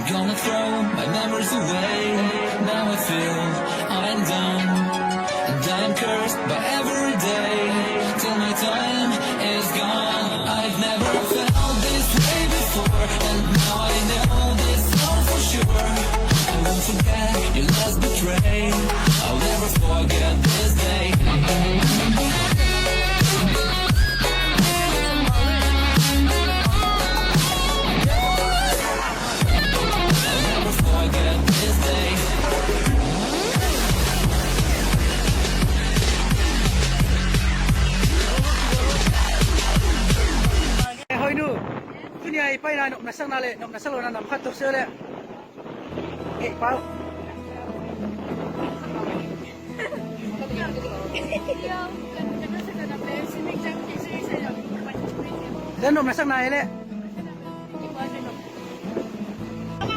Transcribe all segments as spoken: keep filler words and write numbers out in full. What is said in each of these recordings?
Gonna throw my memories away. Now I feel I'm done, and I am cursed by every day till my time is gone. I've never felt this way before, and now I know this all for sure. I won't forget your last betrayal. I'll never forget this day. Hoinu, tuni a i paina nopna sakna le nopna sak lohna nam khat tuk sio le. Ei pau. Tua nopna sakna hi le.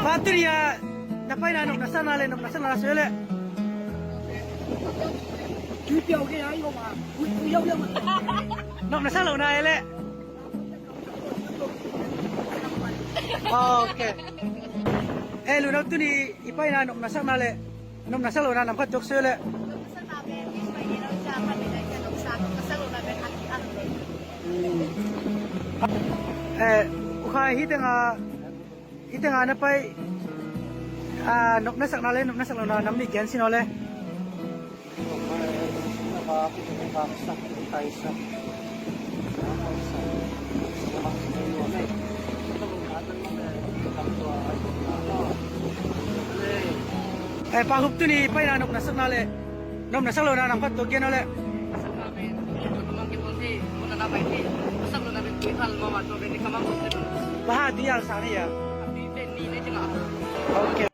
Pa, tuni a na paina nopna sakna le nopna sakna soi le. Nopna sak lohna hi le. Ok. Eh, Lunau, tuni i paina nopna sakna le nopna sak lohna nam khat tuk soi le. Eh, U Khai, hih tengah, hih tengah na pai, ah, nopna sakna le nopna sak lohna nam nih gen sin aw le. Eh, Pa Hup, tuni paina nopna sakna le nopna sak lohna nam khat tuk gen aw le. Baha tu yal sa ni ya. Ok.